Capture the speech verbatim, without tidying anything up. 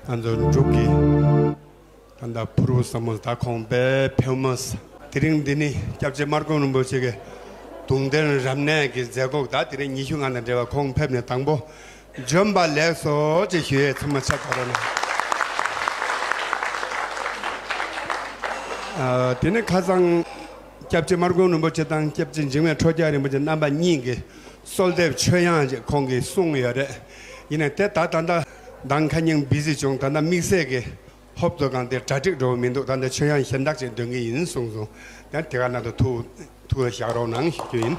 ང་ཚོ་འབྲུག་གི་ད་ལྟ་ཕུར་བུ་ཟབ་མོ་ད་ཁོང་དཔེ་ཕེབས་མ་སོང་། དེ་རིང་འདི་ནི་སྐྱབས་རྗེ་སྨར་ཁམས་རིན་པོ་ཆེ་གི་གདུང་རྟེན་རབ་གནས་ཀྱི་མཛད་སྒོ་ད་དེ་རིང་ཉི་ཤུ་ལྔ་དང་འབྲེལ་བ་ཁོང་ཕེབས་ནས་དང་པོ་འབྱོན་པ་ལེགས་སོ་ཅེས་ཞུ་ཡས་ཚང་མ་ཕྱག་བྱ་རོགས་གནང་། ཨ། དེ་ནི་ཁ་སང་སྐྱབས་རྗེ་སྨར་ཁམས་རིན་པོ་ཆེ་དང་སྐྱབས་རྗེ་འཇིགས་མེད་ཁྲོ་རྒྱལ་རིན་པོ་ཆེ་རྣམ་པ་གཉིས་ཀྱིས་གསོལ་འདེབས་མཆོད་དབྱངས་ཅེས་ཁོང་གིས་གསུངས་ཡོད་རེད། ཡིན་ནའི་དེ་ད་ད་ལྟ་མདང་ཁ་ཉིན་བི་ཟི་བྱུང་། ད་ལྟ་དམིགས་བསལ་གྱི་ཧོབ་ཏེ་གང་དེ་གྲ་སྒྲིག་འགྲོ་བ་མི་འདུག་ད་ལྟ་མཆོད་དབྱངས་གཞན་དག་ཅིག་འདོན་གྱི་ཡིན་གསུངས་སོང་། ཡང་དེ་ག་ན་ད་ཐུགས་ཐུགས་བཞག་རོགས་གནང་ཞུ་རྒྱུ་ཡིན།